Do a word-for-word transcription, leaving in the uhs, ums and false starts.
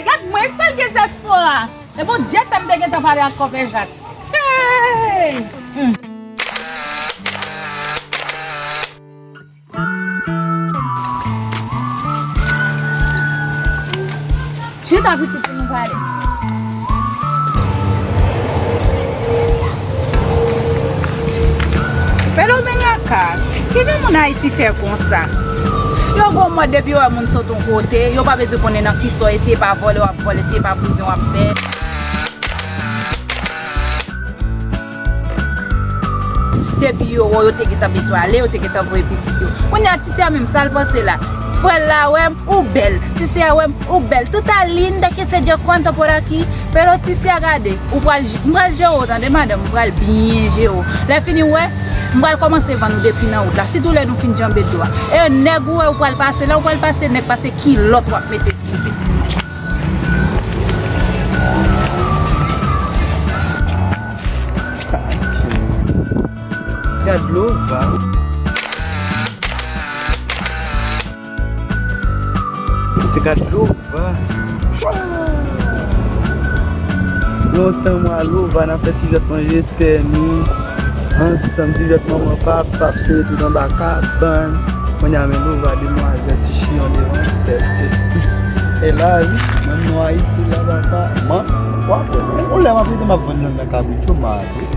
Gad mwen, pral gen dyaspora. E Bondye fè m te gentan pale ak Kòpè Jak. Hey! Hmm. Chita pitit pou nou pale. Pero ven acá, kijan moun Ayiti fè konsa? Yo gon mòd depi yo wè moun sot yon kote, yo pa bezwen konnen nan ki sò, e si e pa vòlè w ap vòlè, si e pa prizon w ap fè. Depi yo wè w, yo te gentan bezwen ale, yo te gentan voye pitit yo. Kounye a, Tisia menm, sa l panse la? Frè l la wè m, ou bèl. Tisia wè m, ou bèl. Tutta linda che sei già quanto por aquí. Pero Tisia, gade, ou pral, m pral jere w, tande madanm, m pral byen jere w. Lè fini, w wè, m pral kòmanse vann ou depi nan wout la. Sitou lè nou fin janbe dlo a. E nèg ou wè ou pral pase, lè ou pral pase nèg, pase kilòt w ap mete sou pitit. Gad Lova. Se gad Lova. Lontan mwen a Lova, n ap fè ti jwèt manje tè nou ansanm, ti jwèt manman papa, ap sere tout anba kabann. Kounye a men Lova, demwazèl, ti chiyon devan tèt, ti espri. E la, wi, menm nou Ayiti la, papa, man, w ap, ou lè m ap rete, m ap vann nan kabrit yo, m ap